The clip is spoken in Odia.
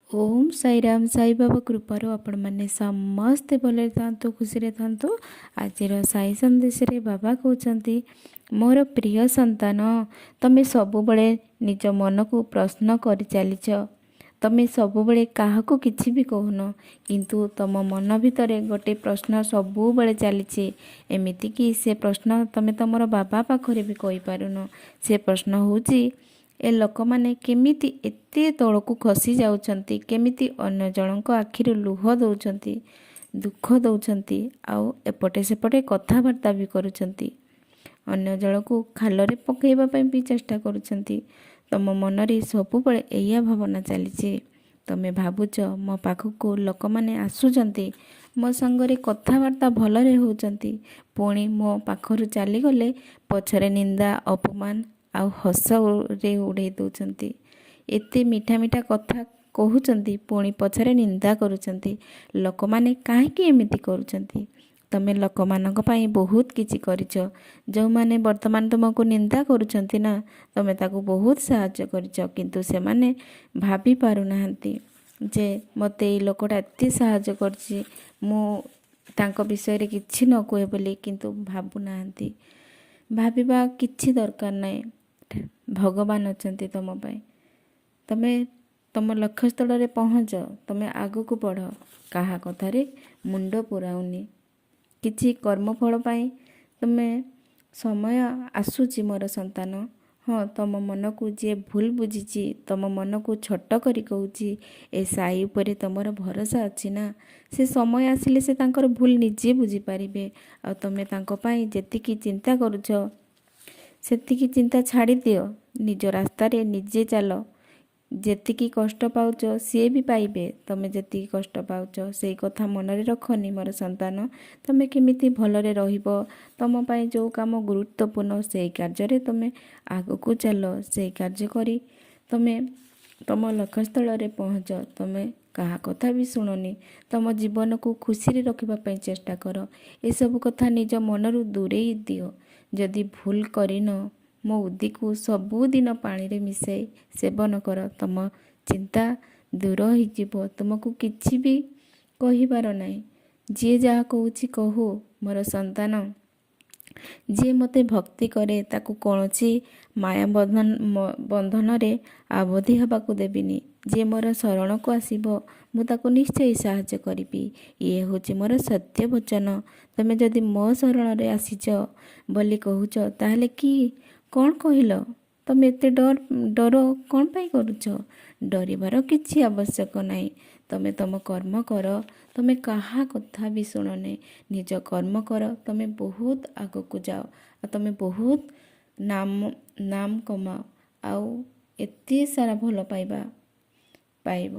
ଓମ୍ ସାଇରାମ। ସାଇବାବା କୃପାରୁ ଆପଣମାନେ ସମସ୍ତେ ଭଲରେ ଥାନ୍ତୁ, ଖୁସିରେ ଥାନ୍ତୁ। ଆଜିର ସାଇ ସନ୍ଦେଶରେ ବାବା କହୁଛନ୍ତି, ମୋର ପ୍ରିୟ ସନ୍ତାନ, ତମେ ସବୁବେଳେ ନିଜ ମନକୁ ପ୍ରଶ୍ନ କରିଚାଲିଛ। ତମେ ସବୁବେଳେ କାହାକୁ କିଛି ବି କହୁନ, କିନ୍ତୁ ତମ ମନ ଭିତରେ ଗୋଟେ ପ୍ରଶ୍ନ ସବୁବେଳେ ଚାଲିଛି। ଏମିତିକି ସେ ପ୍ରଶ୍ନ ତମେ ତମର ବାବା ପାଖରେ ବି କହିପାରୁନ। ସେ ପ୍ରଶ୍ନ ହେଉଛି, ଏ ଲୋକମାନେ କେମିତି ଏତେ ତଳକୁ ଖସି ଯାଉଛନ୍ତି? କେମିତି ଅନ୍ୟ ଜଣଙ୍କ ଆଖିରୁ ଲୁହ ଦେଉଛନ୍ତି, ଦୁଃଖ ଦେଉଛନ୍ତି, ଆଉ ଏପଟେ ସେପଟେ କଥାବାର୍ତ୍ତା ବି କରୁଛନ୍ତି, ଅନ୍ୟ ଜଣକୁ ଖାଲରେ ପକାଇବା ପାଇଁ ବି ଚେଷ୍ଟା କରୁଛନ୍ତି? ତମ ମନରେ ସବୁବେଳେ ଏଇଆ ଭାବନା ଚାଲିଛି। ତମେ ଭାବୁଛ, ମୋ ପାଖକୁ ଲୋକମାନେ ଆସୁଛନ୍ତି, ମୋ ସାଙ୍ଗରେ କଥାବାର୍ତ୍ତା ଭଲରେ ହେଉଛନ୍ତି, ପୁଣି ମୋ ପାଖରୁ ଚାଲିଗଲେ ପଛରେ ନିନ୍ଦା, ଅପମାନ ଆଉ ହସରେ ଉଡ଼େଇ ଦେଉଛନ୍ତି। ଏତେ ମିଠା ମିଠା କଥା କହୁଛନ୍ତି, ପୁଣି ପଛରେ ନିନ୍ଦା କରୁଛନ୍ତି। ଲୋକମାନେ କାହିଁକି ଏମିତି କରୁଛନ୍ତି? ତମେ ଲୋକମାନଙ୍କ ପାଇଁ ବହୁତ କିଛି କରିଛ। ଯେଉଁମାନେ ବର୍ତ୍ତମାନ ତୁମକୁ ନିନ୍ଦା କରୁଛନ୍ତି ନା, ତମେ ତାକୁ ବହୁତ ସାହାଯ୍ୟ କରିଛ, କିନ୍ତୁ ସେମାନେ ଭାବି ପାରୁନାହାନ୍ତି ଯେ ମୋତେ ଏଇ ଲୋକଟା ଏତେ ସାହାଯ୍ୟ କରିଛି, ମୁଁ ତାଙ୍କ ବିଷୟରେ କିଛି ନ କୁହେ ବୋଲି। କିନ୍ତୁ ଭାବୁନାହାନ୍ତି। ଭାବିବା କିଛି ଦରକାର ନାହିଁ। ଭଗବାନ ଅଛନ୍ତି ତୁମ ପାଇଁ। ତମେ ତମ ଲକ୍ଷ୍ୟସ୍ଥଳରେ ପହଞ୍ଚ, ତମେ ଆଗକୁ ବଢ଼। କାହା କଥାରେ ମୁଣ୍ଡ ପୁରାଉନି। କିଛି କର୍ମଫଳ ପାଇଁ ତୁମେ ସମୟ ଆସୁଛି, ମୋର ସନ୍ତାନ। ହଁ, ତମ ମନକୁ ଯିଏ ଭୁଲ ବୁଝିଛି, ତମ ମନକୁ ଛୋଟ କରି କହୁଛି, ଏ ସାଇ ଉପରେ ତମର ଭରସା ଅଛି ନା? ସେ ସମୟ ଆସିଲେ ସେ ତାଙ୍କର ଭୁଲ ନିଜେ ବୁଝିପାରିବେ। ଆଉ ତମେ ତାଙ୍କ ପାଇଁ ଯେତିକି ଚିନ୍ତା କରୁଛ, ସେତିକି ଚିନ୍ତା ଛାଡ଼ିଦିଅ। ନିଜ ରାସ୍ତାରେ ନିଜେ ଚାଲ। ଯେତିକି କଷ୍ଟ ପାଉଛ, ସିଏ ବି ପାଇବେ ତମେ ଯେତିକି କଷ୍ଟ ପାଉଛ। ସେଇ କଥା ମନରେ ରଖନି, ମୋର ସନ୍ତାନ। ତମେ କେମିତି ଭଲରେ ରହିବ, ତମ ପାଇଁ ଯେଉଁ କାମ ଗୁରୁତ୍ୱପୂର୍ଣ୍ଣ, ସେଇ କାର୍ଯ୍ୟରେ ତମେ ଆଗକୁ ଚାଲ। ସେଇ କାର୍ଯ୍ୟ କରି ତମେ ତମ ଲକ୍ଷ୍ୟସ୍ଥଳରେ ପହଞ୍ଚ। ତମେ କାହା କଥା ବି ଶୁଣନି। ତମ ଜୀବନକୁ ଖୁସିରେ ରଖିବା ପାଇଁ ଚେଷ୍ଟା କର। ଏସବୁ କଥା ନିଜ ମନରୁ ଦୂରେଇ ଦିଅ। ଯଦି ଭୁଲ କରିନ, ମୋ ଉଦିକୁ ସବୁଦିନ ପାଣିରେ ମିଶାଇ ସେବନ କର। ତମ ଚିନ୍ତା ଦୂର ହେଇଯିବ। ତୁମକୁ କିଛି ବି କହିବାର ନାହିଁ। ଯିଏ ଯାହା କହୁଛି କହୁ, ମୋର ସନ୍ତାନ। ଯିଏ ମୋତେ ଭକ୍ତି କରେ, ତାକୁ କୌଣସି ମାୟା ବନ୍ଧନରେ ଆବଦ୍ଧ ହେବାକୁ ଦେବିନି। ଯିଏ ମୋର ଶରଣକୁ ଆସିବ, ମୁଁ ତାକୁ ନିଶ୍ଚୟ ସାହାଯ୍ୟ କରିବି। ଇଏ ହେଉଛି ମୋର ସତ୍ୟ ବଚନ। ତମେ ଯଦି ମୋ ଶରଣରେ ଆସିଛ ବୋଲି କହୁଛ, ତାହେଲେ କି କ'ଣ କହିଲ? ତମେ ଏତେ ଡର କ'ଣ ପାଇଁ କରୁଛ? ଡରିବାର କିଛି ଆବଶ୍ୟକ ନାହିଁ। ତମେ ତମ କର୍ମ କର। ତମେ କାହା କଥା ବି ଶୁଣନି। ନିଜ କର୍ମ କର। ତମେ ବହୁତ ଆଗକୁ ଯାଅ ଆଉ ତମେ ବହୁତ ନାମ କମାଅ ଆଉ ଏତେ ସାରା ଭଲ ପାଇବା ପାଇବ।